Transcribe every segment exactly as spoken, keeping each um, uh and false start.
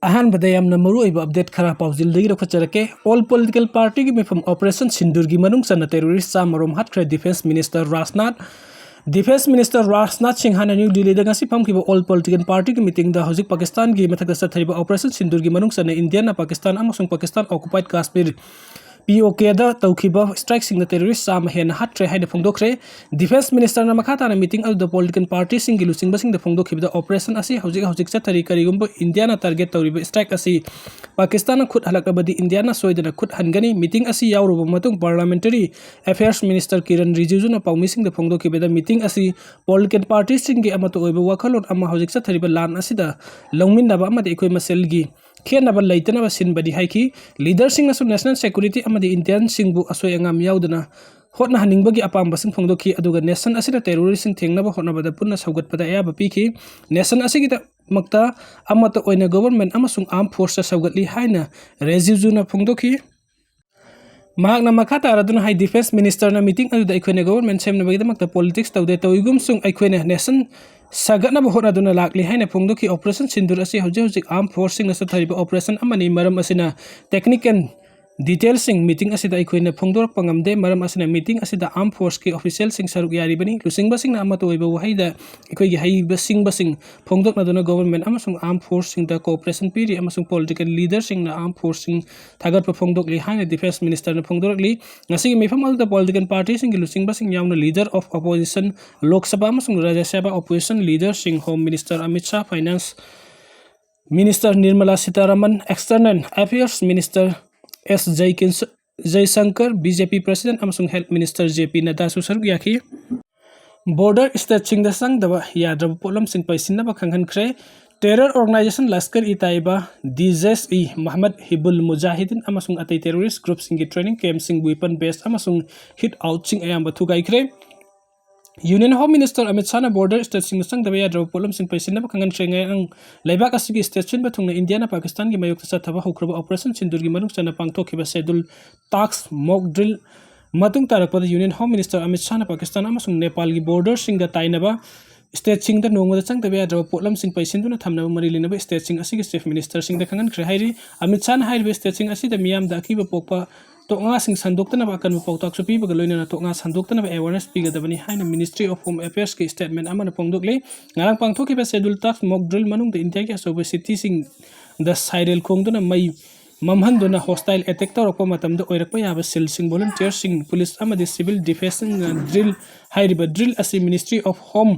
ꯑꯍꯥꯟꯕꯗ ꯌꯥꯝꯅ ꯃꯔꯨꯑꯣꯏꯕ ꯑꯞꯗꯦꯠ ꯈꯔ ꯄꯥꯎꯖꯦꯜꯗꯒꯤ ꯂꯧꯈꯠꯆꯔꯛꯀꯦ꯫ All political partyꯒꯤ ꯃꯤꯐꯝ Operation Sindoorꯒꯤ ꯃꯅꯨꯡ ꯆꯟꯅ terrorist ꯆꯥꯝꯃꯔꯣꯝ ꯍꯥꯠꯈ꯭ꯔꯦ꯫ Defence Minister Rajnath Defence Minister Rajnath ꯁꯤꯡꯍꯅ ꯅ꯭ꯌꯨ ꯗꯤꯜꯂꯤꯗ ꯉꯁꯤ ꯐꯝꯈꯤꯕ all political partyꯒꯤ meetingꯗ ꯍꯧꯖꯤꯛ ꯄꯥꯀꯤꯁꯇꯥꯟꯒꯤ ꯃꯊꯛꯇ ꯆꯠꯊꯔꯤꯕ Operation Sindoorꯒꯤ ꯃꯅꯨꯡ ꯆꯟꯅ ꯏꯟꯗꯤꯌꯥꯅ ꯄꯥꯀꯤꯁꯇꯥꯟ ꯑꯃꯁꯨꯡ ꯄꯥꯀꯤꯁꯇꯥꯟ occupied Kashmir, POKꯗ ꯇꯧꯈꯤꯕ strikeꯁꯤꯡꯗ terrorist ꯆꯥꯝꯃ ꯍꯦꯟꯅ ꯍꯥꯠꯈ꯭ꯔꯦ ꯍꯥꯏꯅ ꯐꯣꯡꯗꯣꯛꯈ꯭ꯔꯦ꯫ Defence Ministerꯅ ꯃꯈꯥ ꯇꯥꯅ meeting ꯑꯗꯨꯗ political partyꯁꯤꯡꯒꯤ ꯂꯨꯆꯤꯡꯕꯁꯤꯡꯗ ꯐꯣꯡꯗꯣꯛꯈꯤꯕꯗ, operation ꯑꯁꯤ ꯍꯧꯖꯤꯛ ꯍꯧꯖꯤꯛ ꯆꯠꯊꯔꯤ꯫ ꯀꯔꯤꯒꯨꯝꯕ ꯏꯟꯗꯤꯌꯥꯅ target ꯇꯧꯔꯤꯕ strike ꯑꯁꯤ ꯄꯥꯀꯤꯁꯇꯥꯟꯅ ꯈꯨꯠ ꯍꯜꯂꯛꯂꯕꯗꯤ, ꯏꯟꯗꯤꯌꯥꯅ ꯁꯣꯏꯗꯅ ꯈꯨꯠ ꯍꯟꯒꯅꯤ꯫ Meeting ꯑꯁꯤ ꯌꯥꯎꯔꯨꯕ ꯃꯇꯨꯡ, Parliamentary Affairs Minister ꯀꯤꯔꯟ ꯔꯤꯖꯤꯖꯨꯅ ꯄꯥꯎꯃꯤꯁꯤꯡꯗ ꯐꯣꯡꯗꯣꯛꯈꯤꯕꯗ, meeting ꯑꯁꯤ political partyꯁꯤꯡꯒꯤ ꯑꯃꯠꯇ ꯑꯣꯏꯕ ꯋꯥꯈꯜꯂꯣꯟ ꯑꯃ ꯍꯧꯖꯤꯛ ꯆꯠꯊꯔꯤꯕ ꯂꯥꯟ ꯑꯁꯤꯗ ꯂꯧꯃꯤꯟꯅꯕ ꯑꯃꯗꯤ ꯑꯩꯈꯣꯏ ꯃꯁꯦꯜꯒꯤ ꯈꯦꯠꯅꯕ ꯂꯩꯇꯅꯕ ꯁꯤꯟꯕꯅꯤ ꯍꯥꯏꯈꯤ꯫ Leaderꯁꯤꯡꯅꯁꯨ national security ꯑꯃꯗꯤ Indianꯁꯤꯡꯕꯨ ꯑꯁꯣꯏ ꯑꯉꯥꯝ ꯌꯥꯎꯗꯅ ꯍꯣꯠꯅꯍꯟꯅꯤꯡꯕꯒꯤ ꯑꯄꯥꯝꯕꯁꯤꯡ ꯐꯣꯡꯗꯣꯛꯈꯤ, ꯑꯗꯨꯒ nation ꯑꯁꯤꯗ terroristꯁꯤꯡ ꯊꯦꯡꯅꯕ ꯍꯣꯠꯅꯕꯗ ꯄꯨꯟꯅ ꯁꯧꯒꯠꯄꯗ ꯑꯌꯥꯕ ꯄꯤꯈꯤ꯫ Nation ꯑꯁꯤꯒꯤꯗꯃꯛꯇ ꯑꯃꯠꯇ ꯑꯣꯏꯅ government ꯑꯃꯁꯨꯡ armed forceꯇ ꯁꯧꯒꯠꯂꯤ ꯍꯥꯏꯅ ꯔꯤꯖꯤꯖꯨꯅ ꯐꯣꯡꯗꯣꯛꯈꯤ꯫ ꯃꯍꯥꯛꯅ ꯃꯈꯥ ꯇꯥꯔꯗꯨꯅ ꯍꯥꯏ, Defence Ministerꯅ meeting ꯑꯗꯨꯗ ꯑꯩꯈꯣꯏꯅ government ꯁꯦꯝꯅꯕꯒꯤꯗꯃꯛꯇ politics ꯇꯧꯗꯦ, ꯇꯧꯏꯒꯨꯝꯁꯨꯡ ꯑꯩꯈꯣꯏꯅ nation ꯁꯥꯒꯠꯅꯕ ꯍꯣꯠꯅꯗꯨꯅ ꯂꯥꯛꯂꯤ ꯍꯥꯏꯅ ꯐꯣꯡꯗꯣꯛꯈꯤ꯫ Operation Sindoor ꯑꯁꯤ ꯍꯧꯖꯤꯛ ꯍꯧꯖꯤꯛ armed forceꯁꯤꯡꯅ ꯆꯠꯊꯔꯤꯕ operation ꯑꯃꯅꯤ, ꯃꯔꯝ ꯑꯁꯤꯅ technical detailꯁꯤꯡ meeting ꯑꯁꯤꯗ ꯑꯩꯈꯣꯏꯅ ꯐꯣꯡꯗꯣꯔꯛꯄ ꯉꯝꯗꯦ, ꯃꯔꯝ ꯑꯁꯤꯅ meeting ꯑꯁꯤꯗ armed forceꯀꯤ officialꯁꯤꯡ ꯁꯔꯨꯛ ꯌꯥꯔꯤꯕꯅꯤ꯫ ꯂꯨꯆꯤꯡꯕꯁꯤꯡꯅ ꯑꯃꯠꯇ ꯑꯣꯏꯕ ꯋꯥꯍꯩꯗ ꯑꯩꯈꯣꯏꯒꯤ ꯍꯩꯕꯁꯤꯡꯕꯁꯤꯡ ꯐꯣꯡꯗꯣꯛꯅꯗꯨꯅ government ꯑꯃꯁꯨꯡ armed forceꯁꯤꯡꯗ cooperation ꯄꯤꯔꯤ ꯑꯃꯁꯨꯡ political leaderꯁꯤꯡꯅ armed forceꯁꯤꯡ ꯊꯥꯒꯠꯄ ꯐꯣꯡꯗꯣꯛꯂꯤ ꯍꯥꯏꯅ Defence Ministerꯅ ꯐꯣꯡꯗꯣꯔꯛꯂꯤ꯫ ꯉꯁꯤꯒꯤ ꯃꯤꯐꯝ ꯑꯗꯨꯗ political partyꯁꯤꯡꯒꯤ ꯂꯨꯆꯤꯡꯕꯁꯤꯡ ꯌꯥꯎꯅ Leader of Opposition, Lok Sabha ꯑꯃꯁꯨꯡ ꯔꯥꯖ꯭ꯌ ꯁꯚꯥ opposition leaderꯁꯤꯡ, Home Minister Amit Shah, Finance Minister Nirmala Sitharaman, External Affairs Minister ꯑꯦꯁ ꯖꯩꯀꯤꯟꯁ-, ꯖꯩꯁꯪꯀꯔ, BJP President ꯑꯃꯁꯨꯡ Health Minister ꯖꯦ ꯄꯤ ꯅꯗ꯭ꯗꯥꯁꯨ ꯁꯔꯨꯛ ꯌꯥꯈꯤ꯫ Border stateꯁꯤꯡꯗ ꯆꯪꯗꯕ ꯌꯥꯗ꯭ꯔꯕ ꯄꯣꯠꯂꯝꯁꯤꯡ ꯄꯩꯁꯤꯟꯅꯕ ꯈꯪꯍꯟꯈ꯭ꯔꯦ꯫ Terror organization ꯂꯁꯀꯔ ꯏ ꯇꯥꯏꯕꯥ, ꯗꯤ ꯖꯩꯁ ꯏ ꯃꯍꯝꯃꯗ, ꯍꯤꯕꯨꯜ ꯃꯨꯖꯥꯍꯤꯗꯤꯟ ꯑꯃꯁꯨꯡ ꯑꯇꯩ terrorist groupꯁꯤꯡꯒꯤ training campꯁꯤꯡ, weapon base ꯑꯃꯁꯨꯡ hideoutꯁꯤꯡ ꯑꯌꯥꯝꯕ ꯊꯨꯒꯥꯏꯈ꯭ꯔꯦ꯫ Union Home Minister Amit ꯁꯥꯍꯅ border stateꯁꯤꯡꯗ ꯆꯪꯗꯕ ꯌꯥꯗ꯭ꯔꯕ ꯄꯣꯠꯂꯝꯁꯤꯡ ꯄꯩꯁꯤꯟꯅꯕ ꯈꯪꯍꯟꯈ꯭ꯔꯦ꯫ ꯉꯔꯥꯡ ꯂꯩꯕꯥꯛ ꯑꯁꯤꯒꯤ state ꯁꯤꯟꯕ ꯊꯨꯡꯅ ꯏꯟꯗꯤꯌꯥꯅ ꯄꯥꯀꯤꯁꯇꯥꯟꯒꯤ ꯃꯥꯌꯣꯛꯇ ꯆꯠꯊꯕ ꯍꯧꯈ꯭ꯔꯕ Operation Sindoorꯒꯤ ꯃꯅꯨꯡ ꯆꯟꯅ ꯄꯥꯡꯊꯣꯛꯈꯤꯕ schedule task mock drill ꯃꯇꯨꯡ ꯇꯥꯔꯛꯄꯗ Union Home Minister Amit ꯁꯥꯍꯅ Pakistan ꯑꯃꯁꯨꯡ ꯅꯦꯄꯥꯜꯒꯤ borderꯁꯤꯡꯗ ꯇꯥꯏꯅꯕ stateꯁꯤꯡꯗ ꯅꯣꯡꯃꯗ ꯆꯪꯗꯕ ꯌꯥꯗ꯭ꯔꯕ ꯄꯣꯠꯂꯝꯁꯤꯡ ꯄꯩꯁꯤꯟꯗꯨꯅ ꯊꯝꯅꯕ ꯃꯔꯤ ꯂꯩꯅꯕ stateꯁꯤꯡ ꯑꯁꯤꯒꯤ chief ministerꯁꯤꯡꯗ ꯈꯪꯍꯟꯈ꯭ꯔꯦ ꯍꯥꯏꯔꯤ꯫ ꯑꯃꯤꯠ ꯁꯥꯍꯅ ꯍꯥꯏꯔꯤꯕ stateꯁꯤꯡ ꯑꯁꯤꯗ ꯃꯤꯌꯥꯝꯗ ꯑꯀꯤꯕ ꯄꯣꯛꯄ ꯇꯣꯛꯉꯥꯁꯤꯡ ꯁꯟꯗꯣꯛꯇꯅꯕ ꯑꯀꯟꯕ ꯄꯥꯎꯇꯥꯛꯁꯨ ꯄꯤꯕꯒ ꯂꯣꯏꯅꯅ ꯇꯣꯛꯉꯥ ꯁꯟꯗꯣꯛꯇꯅꯕ awareness ꯄꯤꯒꯗꯕꯅꯤ ꯍꯥꯏꯅ Ministry of Home Affairsꯀꯤ statement ꯑꯃꯅ ꯐꯣꯡꯗꯣꯛꯂꯤ꯫ ꯉꯔꯥꯡ ꯄꯥꯡꯊꯣꯛꯈꯤꯕ Scheduled Caste mock drill ꯃꯅꯨꯡꯗ ꯏꯟꯗꯤꯌꯥꯒꯤ ꯑꯆꯧꯕ cityꯁꯤꯡꯗ siren ꯈꯣꯡꯗꯨꯅ ꯃꯩ ꯃꯝꯍꯟꯗꯨꯅ hostile attack ꯇꯧꯔꯛꯄ ꯃꯇꯝꯗ ꯑꯣꯏꯔꯛꯄ ꯌꯥꯕ ꯁꯤꯜꯁꯤꯡ, volunteerꯁꯤꯡ, ꯄꯨꯂꯤꯁ ꯑꯃꯗꯤ civil defenceꯁꯤꯡꯅ drill, ꯍꯥꯏꯔꯤꯕ drill ꯑꯁꯤ Ministry of Home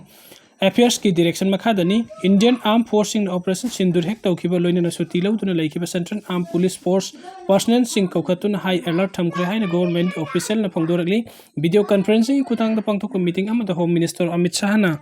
Affairsꯀꯤ direction ꯃꯈꯥꯗꯅꯤ꯫ Indian Armed Forceꯁꯤꯡꯅ Operation Sindoor ꯍꯦꯛ ꯇꯧꯈꯤꯕ ꯂꯣꯏꯅꯅ ꯁꯨꯇꯤ ꯂꯧꯗꯨꯅ ꯂꯩꯈꯤꯕ Central Armed Police Force personnelꯁꯤꯡ ꯀꯧꯈꯠꯇꯨꯅ high alert ꯊꯝꯈ꯭ꯔꯦ ꯍꯥꯏꯅ governmentꯀꯤ officialꯅ ꯐꯣꯡꯗꯣꯔꯛꯂꯤ꯫ Video conferencingꯒꯤ ꯈꯨꯠꯊꯥꯡꯗ ꯄꯥꯡꯊꯣꯛꯄ meeting ꯑꯃꯗ Home Minister Amit ꯁꯥꯍꯅ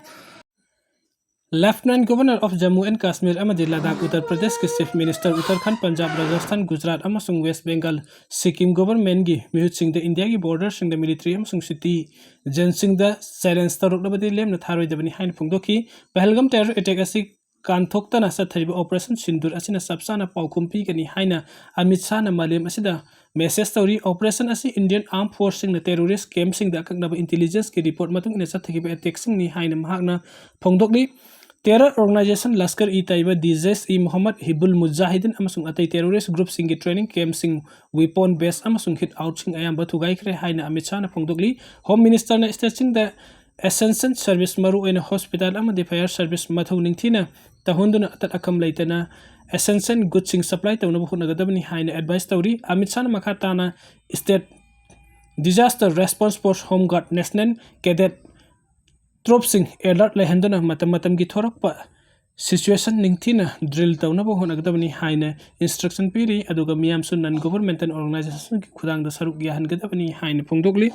Lieutenant Governor of Jammu and Kashmir ꯑꯃꯗꯤ ꯂꯗꯥꯈ ꯎꯠꯇꯔ ꯄ꯭ꯔꯗꯦꯁꯀꯤ Chief Minister, ꯎꯠꯇꯔꯈꯟꯗ, ꯄꯟꯖꯥꯕ, ꯔꯥꯖꯁꯊꯥꯟ, ꯒꯨꯖꯔꯥꯠ ꯑꯃꯁꯨꯡ ꯋꯦꯁ ꯕꯦꯡꯒꯜ, ꯁꯤꯛꯀꯤꯝ governmentꯀꯤ ꯃꯤꯍꯨꯠꯁꯤꯡꯗ ꯏꯟꯗꯤꯌꯥꯒꯤ borderꯁꯤꯡꯗ militaryꯁꯤꯡ ꯑꯃꯁꯨꯡ citizenꯁꯤꯡꯗ challenge ꯇꯧꯔꯛꯂꯕꯗꯤ ꯂꯦꯝꯅ ꯊꯥꯔꯣꯏꯗꯕꯅꯤ ꯍꯥꯏꯅ ꯐꯣꯡꯗꯣꯛꯈꯤ꯫ ꯄꯍꯜꯒꯥꯝ terror attack ꯑꯁꯤ ꯀꯥꯟꯊꯣꯛꯇꯅ ꯆꯠꯊꯔꯤꯕ Operation Sindoor ꯑꯁꯤꯅ ꯆꯞ ꯆꯥꯅ ꯄꯥꯎꯈꯨꯝ ꯄꯤꯒꯅꯤ ꯍꯥꯏꯅ ꯑꯃꯤꯠ ꯁꯥꯍꯅ ꯃꯥꯂꯦꯝ ꯑꯁꯤꯗ message ꯇꯧꯔꯤ꯫ Operation ꯑꯁꯤ Indian Armed Forceꯁꯤꯡꯅ terrorist campꯁꯤꯡꯗ ꯑꯀꯛꯅꯕ intelligenceꯀꯤ report ꯃꯇꯨꯡ ꯏꯟꯅ ꯆꯠꯊꯈꯤꯕ attackꯁꯤꯡꯅꯤ ꯍꯥꯏꯅ ꯃꯍꯥꯛꯅ ꯐꯣꯡꯗꯣꯛꯂꯤ꯫ Terror organization Lashkar-e-Taiba, D J S-e-Mohammed, Hizbul Mujahideen ꯑꯃꯁꯨꯡ ꯑꯇꯩ terrorist groupꯁꯤꯡꯒꯤ training campꯁꯤꯡ, weapon base ꯑꯃꯁꯨꯡ hideoutꯁꯤꯡ ꯑꯌꯥꯝꯕ ꯊꯨꯒꯥꯏꯈ꯭ꯔꯦ ꯍꯥꯏꯅ ꯑꯃꯤꯠ ꯁꯥꯍꯅ ꯐꯣꯡꯗꯣꯛꯂꯤ꯫ Home Ministerꯅ stateꯁꯤꯡꯗ essential service, ꯃꯔꯨꯑꯣꯏꯅ hospital ꯑꯃꯗꯤ fire service, ꯃꯊꯧ ꯅꯤꯡꯊꯤꯅ ꯇꯧꯍꯟꯗꯨꯅ ꯑꯇꯠ ꯑꯈꯝ ꯂꯩꯇꯅ essential goodsꯁꯤꯡ supply ꯇꯧꯅꯕ ꯍꯣꯠꯅꯒꯗꯕꯅꯤ ꯍꯥꯏꯅ advice ꯇꯧꯔꯤ꯫ ꯑꯃꯤꯠ ꯁꯥꯍꯅ ꯃꯈꯥ ꯇꯥꯅ state disaster response force, Home Guard, National Cadet troopsꯁꯤꯡ alert ꯂꯩꯍꯟꯗꯨꯅ ꯃꯇꯝ ꯃꯇꯝꯒꯤ ꯊꯣꯔꯛꯄ situation ꯅꯤꯡꯊꯤꯅ drill ꯇꯧꯅꯕ ꯍꯣꯠꯅꯒꯗꯕꯅꯤ ꯍꯥꯏꯅ instruction ꯄꯤꯔꯤ꯫ ꯑꯗꯨꯒ ꯃꯤꯌꯥꯝꯁꯨ non governmental organizationꯒꯤ ꯈꯨꯠꯊꯥꯡꯗ ꯁꯔꯨꯛ ꯌꯥꯍꯟꯒꯗꯕꯅꯤ ꯍꯥꯏꯅ ꯐꯣꯡꯗꯣꯛꯂꯤ꯫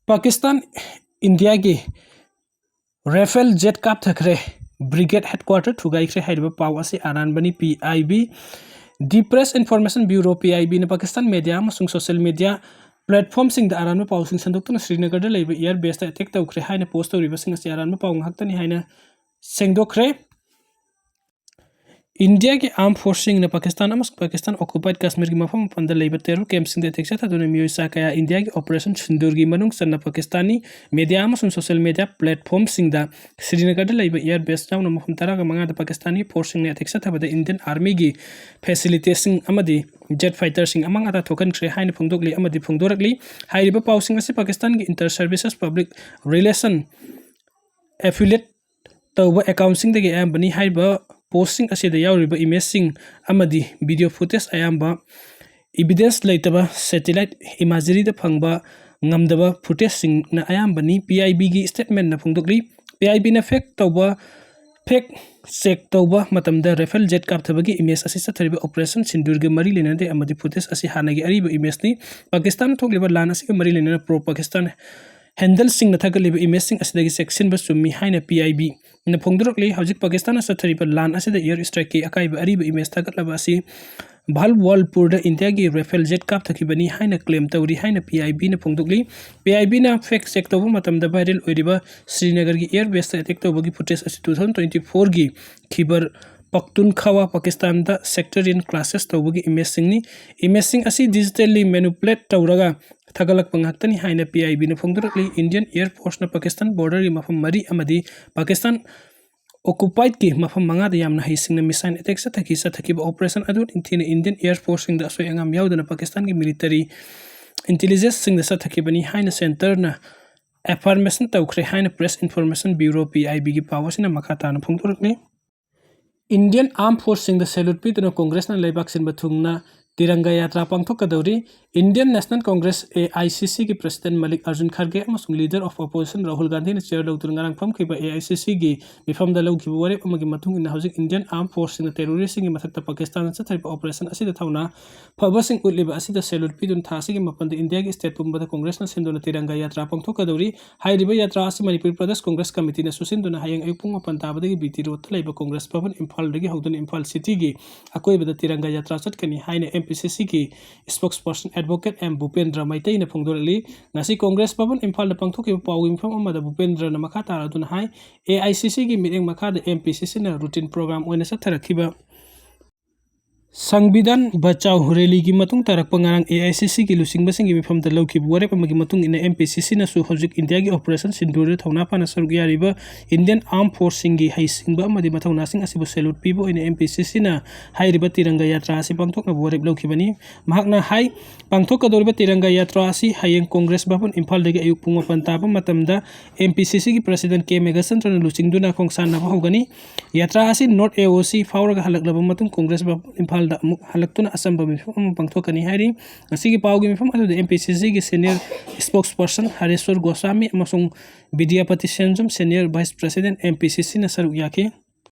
ꯄꯥꯀꯤꯁꯇꯥꯟ ꯏꯟꯗꯤꯌꯥꯒꯤ Rafale jet ꯀꯥꯞꯊꯈ꯭ꯔꯦ, brigade headquarter ꯊꯨꯒꯥꯏꯈ꯭ꯔꯦ ꯍꯥꯏꯔꯤꯕ ꯄꯥꯎ ꯑꯁꯤ ꯑꯔꯥꯟꯕꯅꯤ꯫ P I B, the Press Information Bureau, P I Bꯅ Pakistan media ꯑꯃꯁꯨꯡ social media platformꯁꯤꯡꯗ ꯑꯔꯥꯟꯕ ꯄꯥꯎꯁꯤꯡ ꯁꯟꯗꯣꯛꯇꯨꯅ ꯁ꯭ꯔꯤꯅꯒꯔꯗ ꯂꯩꯕ air baseꯇ attack ꯇꯧꯈ꯭ꯔꯦ ꯍꯥꯏꯅ post ꯇꯧꯔꯤꯕꯁꯤꯡ ꯑꯁꯤ ꯑꯔꯥꯟꯕ ꯄꯥꯎ ꯉꯥꯛꯇꯅꯤ ꯍꯥꯏꯅ ꯁꯦꯡꯗꯣꯛꯈ꯭ꯔꯦ꯫ ꯏꯟꯗꯤꯌꯥꯒꯤ ꯑꯥꯔꯝ ꯐꯣꯔꯁꯁꯤꯡꯅ ꯄꯥꯀꯤꯁꯇꯥꯟ ꯑꯃꯁꯨꯡ ꯄꯥꯀꯤꯁꯇꯥꯟ ꯑꯣꯀꯨꯄꯥꯏꯗ ꯀꯥꯁꯃꯤꯔꯒꯤ ꯃꯐꯝ ꯃꯐꯝꯗ ꯂꯩꯕ ꯇꯦꯔꯣꯔ ꯀꯦꯝꯞꯁꯤꯡꯗ ꯑꯦꯇꯦꯛ ꯆꯠꯊꯗꯨꯅ ꯃꯤꯑꯣꯏ ꯆꯥ ꯀꯌꯥ ꯏꯟꯗꯤꯌꯥꯒꯤ ꯑꯣꯄꯔꯦꯁꯟ ꯁꯤꯟꯗꯨꯔꯒꯤ ꯃꯅꯨꯡ ꯆꯟꯅ ꯄꯥꯀꯤꯁꯇꯥꯅꯤ ꯃꯦꯗꯤꯌꯥ ꯑꯃꯁꯨꯡ ꯁꯣꯁꯤꯌꯦꯜ ꯃꯦꯗꯤꯌꯥ ꯄ꯭ꯂꯦꯠꯐꯣꯝꯁꯤꯡꯗ ꯁ꯭ꯔꯤꯅꯒꯔꯗ ꯂꯩꯕ ꯑꯦꯌꯔ ꯕꯦꯁ ꯌꯥꯎꯅ ꯃꯐꯝ ꯇꯔꯥꯒ ꯃꯉꯥꯗ ꯄꯥꯀꯤꯁꯇꯥꯅꯤ ꯐꯣꯔꯁꯁꯤꯡꯅ ꯑꯦꯇꯦꯛ ꯆꯠꯊꯕꯗ ꯏꯟꯗꯤꯌꯟ ꯑꯥꯔꯃꯤꯒꯤ ꯐꯦꯁꯤꯂꯤꯇꯤꯁꯤꯡ ꯑꯃꯗꯤ ꯖꯦꯠ ꯐꯥꯏꯇꯔꯁꯤꯡ ꯑꯃ ꯉꯥꯛꯇ ꯊꯣꯛꯍꯟꯈ꯭ꯔꯦ ꯍꯥꯏꯅ ꯐꯣꯡꯗꯣꯛꯂꯤ ꯑꯃꯗꯤ ꯐꯣꯡꯗꯣꯔꯛꯂꯤ꯫ ꯍꯥꯏꯔꯤꯕ ꯄꯥꯎꯁꯤꯡ ꯑꯁꯤ ꯄꯥꯀꯤꯁꯇꯥꯟꯒꯤ ꯏꯟꯇꯔ ꯁꯔꯚꯤꯁꯦꯁ ꯄꯕ꯭ꯂꯤꯛ ꯔꯤꯂꯦꯁꯟ ꯑꯦꯐꯤꯂꯦꯠ ꯇꯧꯕ ꯑꯦꯀꯥꯎꯟꯁꯤꯡꯗꯒꯤ ꯑꯌꯥꯝꯕꯅꯤ꯫ ꯍꯥꯏꯔꯤꯕ ꯄꯣꯁꯁꯤꯡ ꯑꯁꯤꯗ ꯌꯥꯎꯔꯤꯕ ꯏꯃꯦꯖꯁꯤꯡ ꯑꯃꯗꯤ ꯚꯤꯗꯤꯑꯣ ꯐꯨꯇꯦꯖ ꯑꯌꯥꯝꯕ ꯏꯚꯤꯗꯦꯟꯁ ꯂꯩꯇꯕ ꯁꯦꯇꯤꯂꯥꯏꯠ ꯏꯃꯥꯖꯔꯤꯗ ꯐꯪꯕ ꯉꯝꯗꯕ ꯐꯨꯇꯦꯖꯁꯤꯡꯅ ꯑꯌꯥꯝꯕꯅꯤ꯫ ꯄꯤ ꯑꯥꯏ ꯕꯤꯒꯤ ꯁ꯭ꯇꯦꯠꯃꯦꯟꯅ ꯐꯣꯡꯗꯣꯛꯂꯤ꯫ ꯄꯤ ꯑꯥꯏ ꯕꯤꯅ ꯐꯦꯛ ꯇꯧꯕ ꯐꯦꯛ ꯆꯦꯛ ꯇꯧꯕ ꯃꯇꯝꯗ ꯔꯦꯐꯦꯜ ꯖꯦꯠ ꯀꯥꯞꯊꯕꯒꯤ ꯏꯃꯦꯖ ꯑꯁꯤ ꯆꯠꯊꯔꯤꯕ ꯑꯣꯄꯔꯦꯁꯟ ꯁꯤꯟꯗꯨꯔꯒ ꯃꯔꯤ ꯂꯩꯅꯗꯦ ꯑꯃꯗꯤ ꯐꯨꯇꯦꯖ ꯑꯁꯤ ꯍꯥꯟꯅꯒꯤ ꯑꯔꯤꯕ ꯏꯃꯦꯖꯅꯤ꯫ ꯄꯥꯀꯤꯁꯇꯥꯟꯗ ꯊꯣꯛꯂꯤꯕ ꯂꯥꯟ ꯑꯁꯤꯒ ꯃꯔꯤ ꯂꯩꯅꯅ ꯄ꯭ꯔꯣ ꯄꯥꯀꯤꯁꯇꯥꯟ ꯍꯦꯟꯗꯜꯁꯤꯡꯅ ꯊꯥꯒꯠꯂꯤꯕ ꯏꯃꯦꯖꯁꯤꯡ ꯑꯁꯤꯗꯒꯤ ꯆꯦꯛꯁꯤꯟꯕ ꯆꯨꯝꯃꯤ ꯍꯥꯏꯅ ꯄꯤ ꯑꯥꯏ ꯕꯤꯅ ꯐꯣꯡꯗꯣꯔꯛꯂꯤ꯫ ꯍꯧꯖꯤꯛ ꯄꯥꯀꯤꯁꯇꯥꯟꯅ ꯆꯠꯊꯔꯤꯕ ꯂꯥꯟ ꯑꯁꯤꯗ ꯏꯌꯔ ꯏꯁꯇ꯭ꯔꯥꯏꯛꯀꯤ ꯑꯀꯥꯏꯕ ꯑꯔꯤꯕ ꯏꯃꯦꯖ ꯊꯥꯒꯠꯂꯕ ꯑꯁꯤ ꯚꯥꯜꯋꯥꯜꯄꯨꯔꯗ ꯏꯟꯗꯤꯌꯥꯒꯤ ꯔꯦꯐꯦꯜ ꯖꯦꯠ ꯀꯥꯞꯊꯈꯤꯕꯅꯤ ꯍꯥꯏꯅ ꯀ꯭ꯂꯦꯝ ꯇꯧꯔꯤ ꯍꯥꯏꯅ ꯄꯤ ꯑꯥꯏ ꯕꯤꯅ ꯐꯣꯡꯗꯣꯛꯂꯤ꯫ ꯄꯤ ꯑꯥꯏ ꯕꯤꯅ ꯐꯦꯛ ꯆꯦꯛ ꯇꯧꯕ ꯃꯇꯝꯗ ꯚꯥꯏꯔꯦꯜ ꯑꯣꯏꯔꯤꯕ ꯁ꯭ꯔꯤꯅꯒꯔꯒꯤ ꯑꯦꯌꯔ ꯕꯦꯁꯇ ꯑꯦꯇꯦꯛ ꯇꯧꯕꯒꯤ ꯐꯨꯇꯦꯖ ꯑꯁꯤ ꯇꯨ ꯊꯥꯎꯖꯟ ꯇ꯭ꯋꯦꯟꯇꯤ ꯐꯣꯔꯒꯤ ꯈꯤꯕꯔ ꯄꯈꯇꯨꯟꯈꯋꯥ ꯄꯥꯀꯤꯁꯇꯥꯟꯗ ꯁꯦꯛꯇꯔꯤꯌꯟ ꯀ꯭ꯂꯥꯁꯦꯁ ꯇꯧꯕꯒꯤ ꯏꯃꯦꯖꯁꯤꯡꯅꯤ꯫ ꯏꯃꯦꯖꯁꯤꯡ ꯑꯁꯤ ꯗꯤꯖꯤꯇꯦꯜꯂꯤ ꯃꯦꯅꯨꯄꯨꯂꯦꯠ ꯇꯧꯔꯒ ꯊꯥꯒꯠꯂꯛꯄ ꯉꯥꯛꯇꯅꯤ ꯍꯥꯏꯅ ꯄꯤ ꯑꯥꯏ ꯕꯤꯅ ꯐꯣꯡꯗꯣꯔꯛꯂꯤ꯫ ꯏꯟꯗꯤꯌꯟ ꯑꯦꯌꯔ ꯐꯣꯔꯁꯅ ꯄꯥꯀꯤꯁꯇꯥꯟ ꯕꯣꯔꯗꯔꯒꯤ ꯃꯐꯝ ꯃꯔꯤ ꯑꯃꯗꯤ ꯄꯥꯀꯤꯁꯇꯥꯟ ꯑꯣꯀꯨꯄꯥꯏꯗꯀꯤ ꯃꯐꯝ ꯃꯉꯥꯗ ꯌꯥꯝꯅ ꯍꯩꯁꯤꯡꯅ ꯃꯤꯁꯥꯏꯜ ꯑꯦꯇꯦꯛ ꯆꯠꯊꯈꯤ꯫ ꯆꯠꯊꯈꯤꯕ ꯑꯣꯄꯔꯦꯁꯟ ꯑꯗꯨ ꯅꯤꯡꯊꯤꯅ ꯏꯟꯗꯤꯌꯟ ꯑꯦꯌꯔ ꯐꯣꯔꯁꯁꯤꯡꯗ ꯑꯁꯣꯏ ꯑꯉꯥꯝ ꯌꯥꯎꯗꯅ ꯄꯥꯀꯤꯁꯇꯥꯟꯒꯤ ꯃꯤꯂꯤꯇꯔꯤ ꯏꯟꯇꯦꯂꯤꯖꯦꯟꯁꯁꯤꯡꯗ ꯆꯠꯊꯈꯤꯕꯅꯤ ꯍꯥꯏꯅ ꯁꯦꯟꯇꯔꯅ ꯑꯦꯐꯥꯔꯃꯦꯁꯟ ꯇꯧꯈ꯭ꯔꯦ ꯍꯥꯏꯅ press information bureau, P I ꯕꯤꯒꯤ ꯄꯥꯎ ꯑꯁꯤꯅ ꯃꯈꯥ ꯇꯥꯅ ꯐꯣꯡꯗꯣꯔꯛꯂꯤ꯫ ꯏꯟꯗꯤꯌꯟ ꯑꯥꯔꯝ ꯐꯣꯔꯁꯁꯤꯡꯗ ꯁꯦꯂꯨꯠ ꯄꯤꯗꯨꯅ ꯀꯣꯡꯒ꯭ꯔꯦꯁꯅ ꯂꯩꯕꯥꯛ ꯁꯤꯟꯕ ꯊꯨꯡꯅ ꯇꯤꯔꯪꯒꯥ ꯌꯥꯇ꯭ꯔꯥ ꯄꯥꯡꯊꯣꯛꯀꯗꯧꯔꯤ꯫ Indian National Congress, A I C ꯁꯤꯒꯤ ꯄ꯭ꯔꯁꯤꯗꯦꯟ ꯃꯂꯤꯛ ꯑꯔꯖꯨꯟ ꯈꯔꯒꯦ ꯑꯃꯁꯨꯡ ꯂꯤꯗꯔ ꯑꯣꯐ ꯑꯣꯄꯣꯖꯤꯁꯟ ꯔꯥꯍꯨꯜ ꯒꯥꯟꯙꯤꯅ ꯆꯤꯌꯔ ꯂꯧꯗꯨꯅ ꯉꯔꯥꯡ ꯐꯝꯈꯤꯕ ꯑꯦ ꯑꯥꯏ ꯁꯤ ꯁꯤꯒꯤ ꯃꯤꯐꯝꯗ ꯂꯧꯈꯤꯕ ꯋꯥꯔꯦꯞ ꯑꯃꯒꯤ ꯃꯇꯨꯡ ꯏꯟꯅ ꯍꯧꯖꯤꯛ ꯏꯟꯗꯤꯌꯟ ꯑꯥꯔꯝ ꯐꯣꯔꯁꯁꯤꯡꯅ ꯇꯦꯔꯣꯔꯤꯁꯁꯤꯡꯒꯤ ꯃꯊꯛꯇ ꯄꯥꯀꯤꯁꯇꯥꯟꯗ ꯆꯠꯊꯔꯤꯕ ꯑꯣꯄꯔꯦꯁꯟ ꯑꯁꯤꯗ ꯊꯧꯅꯥ ꯐꯕꯁꯤꯡ ꯎꯠꯂꯤꯕ ꯑꯁꯤꯗ ꯁꯦꯂꯨꯠ ꯄꯤꯗꯨꯅ ꯊꯥ ꯑꯁꯤꯒꯤ ꯃꯥꯄꯟꯗ ꯏꯟꯗꯤꯌꯥꯒꯤ ꯁ꯭ꯇꯦꯠ ꯄꯨꯝꯕꯗ ꯀꯣꯡꯒ꯭ꯔꯦꯁꯅ ꯁꯤꯟꯗꯨꯅ ꯇꯤꯔꯪꯒꯥ ꯌꯥꯇ꯭ꯔꯥ ꯄꯥꯡꯊꯣꯛꯀꯗꯧꯔꯤ꯫ ꯍꯥꯏꯔꯤꯕ ꯌꯥꯇ꯭ꯔꯥ ꯑꯁꯤ ꯃꯅꯤꯄꯨꯔ ꯄ꯭ꯔꯗꯦꯁ ꯀꯣꯡꯒ꯭ꯔꯦꯁ ꯀꯃꯤꯇꯤꯅ ꯁꯨꯁꯤꯟꯗꯨꯅ ꯍꯌꯦꯡ ꯑꯌꯨꯛ ꯄꯨꯡ ꯃꯥꯄꯟ ꯇꯥꯕꯗꯒꯤ ꯕꯤ ꯇꯤ ꯔꯣꯗꯇ ꯂꯩꯕ ꯀꯣꯡꯒ꯭ꯔꯦꯁ ꯚꯕꯟ ꯏꯝꯐꯥꯜꯗꯒꯤ ꯍꯧꯗꯨꯅ ꯏꯝꯐꯥꯜ ꯁꯤꯇꯤꯒꯤ ꯑꯀꯣꯏꯕꯗ ꯇꯤꯔꯪꯒꯥ ꯌꯥꯇ꯭ꯔꯥ ꯆꯠꯀꯅꯤ ꯍꯥꯏꯅ ꯑꯦꯝ ꯄꯤ ꯁꯤ ꯁꯤꯒꯤ ꯁ꯭ꯄꯣꯛꯁ ꯄꯔꯁꯟ ꯑꯦꯗꯚꯣꯀꯦꯠ ꯑꯦꯝ ꯚꯨꯄꯦꯟꯗ꯭ꯔ ꯃꯩꯇꯩꯅ ꯐꯣꯡꯗꯣꯔꯛꯂꯤ꯫ ꯉꯁꯤ ꯀꯣꯡꯒ꯭ꯔꯦꯁ ꯚꯕꯟ ꯏꯝꯐꯥꯜꯗ ꯄꯥꯡꯊꯣꯛꯈꯤꯕ ꯄꯥꯎꯒꯤ ꯃꯤꯐꯝ ꯑꯃꯗ ꯚꯨꯄꯦꯟꯗ꯭ꯔꯅ ꯃꯈꯥ ꯇꯥꯔꯗꯨꯅ ꯍꯥꯏ, ꯑꯦ ꯑꯥꯏ ꯁꯤ ꯁꯤꯒꯤ ꯃꯤꯠꯌꯦꯡ ꯃꯈꯥꯗ ꯑꯦꯝ ꯄꯤ ꯁꯤ ꯁꯤꯅ ꯔꯨꯇꯤꯟ ꯄ꯭ꯔꯣꯒ꯭ꯔꯥꯝ ꯑꯣꯏꯅ ꯆꯠꯊꯔꯛꯈꯤꯕ ꯁꯪꯕꯤꯙꯥꯟ ꯕꯆꯥꯎ ꯔꯦꯂꯤꯒꯤ ꯃꯇꯨꯡ ꯇꯥꯔꯛꯄ ꯉꯔꯥꯡ ꯑꯦ ꯑꯥꯏ ꯁꯤ ꯁꯤꯒꯤ ꯂꯨꯆꯤꯡꯕꯁꯤꯡꯒꯤ ꯃꯤꯐꯝꯗ ꯂꯧꯈꯤꯕ ꯋꯥꯔꯦꯞ ꯑꯃꯒꯤ ꯃꯇꯨꯡ ꯏꯟꯅ, ꯑꯦꯝ ꯄꯤ ꯁꯤ ꯁꯤꯅꯁꯨ ꯍꯧꯖꯤꯛ ꯏꯟꯗꯤꯌꯥꯒꯤ ꯑꯣꯄꯔꯦꯁꯟ ꯁꯤꯟꯗꯨꯔꯗ ꯊꯧꯅꯥ ꯐꯅ ꯁꯔꯨꯛ ꯌꯥꯔꯤꯕ ꯏꯟꯗꯤꯌꯟ ꯑꯥꯔꯝ ꯐꯣꯔꯁꯁꯤꯡꯒꯤ ꯍꯩꯁꯤꯡꯕ ꯑꯃꯗꯤ ꯃꯊꯧꯅꯥꯁꯤꯡ ꯑꯁꯤꯕꯨ ꯁꯦꯂꯨꯠ ꯄꯤꯕ ꯑꯣꯏꯅ ꯑꯦꯝ ꯄꯤ ꯁꯤ ꯁꯤꯅ ꯍꯥꯏꯔꯤꯕ ꯇꯤꯔꯪꯒ ꯌꯥꯇ꯭ꯔꯥ ꯑꯁꯤ ꯄꯥꯡꯊꯣꯛꯅꯕ ꯋꯥꯔꯦꯞ ꯂꯧꯈꯤꯕꯅꯤ꯫ ꯃꯍꯥꯛꯅ ꯍꯥꯏ, ꯄꯥꯡꯊꯣꯛꯀꯗꯧꯔꯤꯕ ꯇꯤꯔꯪꯒ ꯌꯥꯇ꯭ꯔꯥ ꯑꯁꯤ ꯍꯌꯦꯡ ꯀꯣꯡꯒ꯭ꯔꯦꯁ ꯚꯕꯟ ꯏꯝꯐꯥꯜꯗꯒꯤ ꯑꯌꯨꯛ ꯄꯨꯡ ꯃꯥꯄꯟ ꯇꯥꯕ ꯃꯇꯝꯗ ꯑꯦꯝ ꯄꯤ ꯁꯤ ꯁꯤꯒꯤ ꯄ꯭ꯔꯁꯤꯗꯦꯟ ꯀꯦ ꯃꯦꯘꯆꯟꯗ꯭ꯔꯅ ꯂꯨꯆꯤꯡꯗꯨꯅ ꯈꯣꯡꯁꯥꯟꯅꯕ ꯍꯧꯒꯅꯤ꯫ ꯌꯥꯇ꯭ꯔꯥ ꯑꯁꯤ ꯅꯣꯔꯠ ꯑꯦ ꯑꯣ ꯁꯤ ꯐꯥꯎꯔꯒ ꯍꯜꯂꯛꯂꯕ ꯃꯇꯨꯡ ꯀꯣꯡꯒ꯭ꯔꯦꯁ ꯚꯕꯟ ꯏꯝꯐꯥꯜꯗ ꯑꯃꯨꯛ ꯍꯜꯂꯛꯇꯨꯅ ꯑꯆꯝꯕ ꯃꯤꯐꯝ ꯑꯃ ꯄꯥꯡꯊꯣꯛꯀꯅꯤ ꯍꯥꯏꯔꯤ꯫ ꯉꯁꯤꯒꯤ ꯄꯥꯎꯒꯤ ꯃꯤꯐꯝ ꯑꯗꯨꯗ ꯑꯦꯝ ꯄꯤ ꯁꯤ ꯁꯤꯒꯤ ꯁꯦꯅꯤꯌꯔ ꯁ꯭ꯄꯣꯛꯁ ꯄꯔꯁꯟ ꯍꯔꯦꯁ꯭ꯋꯔ ꯒꯣꯁ꯭ꯋꯥꯃꯤ ꯑꯃꯁꯨꯡ Bidyapati Sengjam, senior vice president, M P C ꯁꯤꯅ ꯁꯔꯨꯛ ꯌꯥꯈꯤ꯫